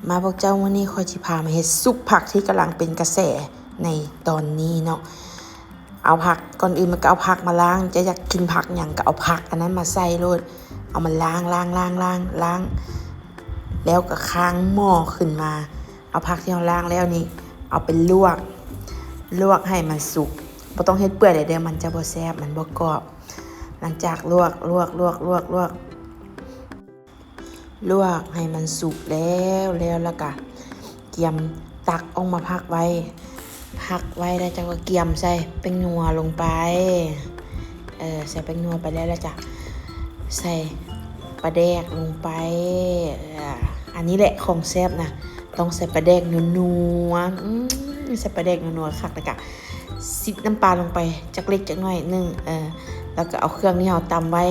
ມາພວກເຈົ້າ, ມື້ນີ້ຂ້ອຍຊິພາມາເຮັດຊຸບຜັກທີ່ກຳລັງເປັນກະແສໃນຕອນນີ້ເນາະ. ເອົາຜັກ, ກ່ອນອື່ນມັນກໍເອົາຜັກມາລ້າງ, ເຈົ້າຢາກກິນຜັກຫຍັງກໍເອົາຜັກອັນນັ້ນມາໃສ່ໂລດ. ເອົາມາລ້າງ, ລ້າງ, ລ້າງ, ລ້າງ, ລ້າງ ແລ້ວກໍຄ້າງໝໍ້ຂຶ້ນມາ. ເອົາຜັກທີ່ເຮົາລ້າງແລ້ວນີ້ ເອົາໄປລວກ, ລວກໃຫ້ມັນສຸກ. ບໍ່ຕ້ອງເຮັດເປື່ອຍເດີ້, ມັນຈະບໍ່ແຊບ, ມັນບໍ່ກອບ. ຫຼັງຈາກລວກ, ລວກ, ລວກ, ລວກ, ລວກ. ລວກໃຫ້ມັນສຸກແລ້ວ, ແລ້ວລະກະກຽມຕັກອອກມາພັກໄວ້, ພັກໄວ້ແລ້ວເຈົ້າກໍກຽມໃສ່ແປ້ງນົວລົງໄປ. ເອີ ໃສ່ແປ້ງນົວໄປແລ້ວລະກະໃສ່ປາແດກລົງໄປ. ເອີ ອັນນີ້ແຫຼະຂອງແຊບນະ, ຕ້ອງໃສ່ປາແດກນົວໆ. ອືມ ໃສ່ປາແດກນົວໆຄັກ, ລະກະຊິດນ້ຳປາລົງໄປຈັກເລັກຈັກໜ້ອຍໜຶ່ງ. ເອີ ລະກະເອົາເຄື່ອງທີ່ເຮົາຕຳໄວ້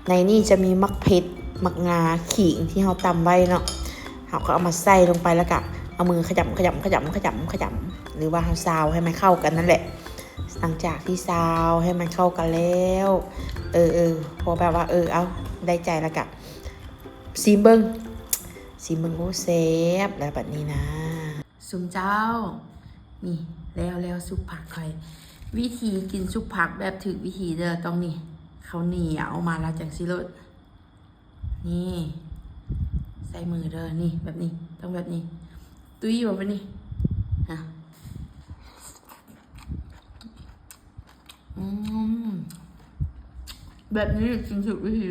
ໃນນີ້ຈະມີໝາກເຜັດ, ໝາກງາ, ຂີງທີ່ເຮົາຕຳໄວ້ເນາະ, ເຮົາກໍເອົາມາໃສ່ລົງໄປ ແລ້ວກໍເອົາມືຂະຫຍຳ, ຂະຫຍຳ, ຂະຫຍຳ, ຂະຫຍຳ, ຂະຫຍຳ ຫຼືວ່າເຮົາຊາວໃຫ້ມັນເຂົ້າກັນນັ້ນແຫຼະ. ຫຼັງຈາກທີ່ຊາວໃຫ້ມັນເຂົ້າກັນແລ້ວ, ເອີ, ເອີ, ພໍແບບວ່າ, ເອີ, ເອົາ, ໄດ້ໃຈແລ້ວກໍຊີມເບິ່ງ, ຊີມເບິ່ງ, ໂອ້, ແຊບແລ້ວບັດນີ້ນະ. ຊຸມເຈົ້າ, ນີ້ ແລ້ວແລ້ວຊຸບຜັກຂ້ອຍ. ວິທີກິນຊຸບຜັກແບບຖືກວິທີເດີ້, ຕ້ອງນີ້ ເຂົ້າໜຽວອອກມາແລ້ວຈັ່ງຊີ້ໂລດ. ນີ້ ໃສ່ມືເດີ້, ນີ້ ແບບນີ້, ຕ້ອງແບບນີ້. ຕຸ້ຍບໍ່ແບບນີ້? ຮະ. ອືມ ແບບນີ້ກິນຖືກວິທີ.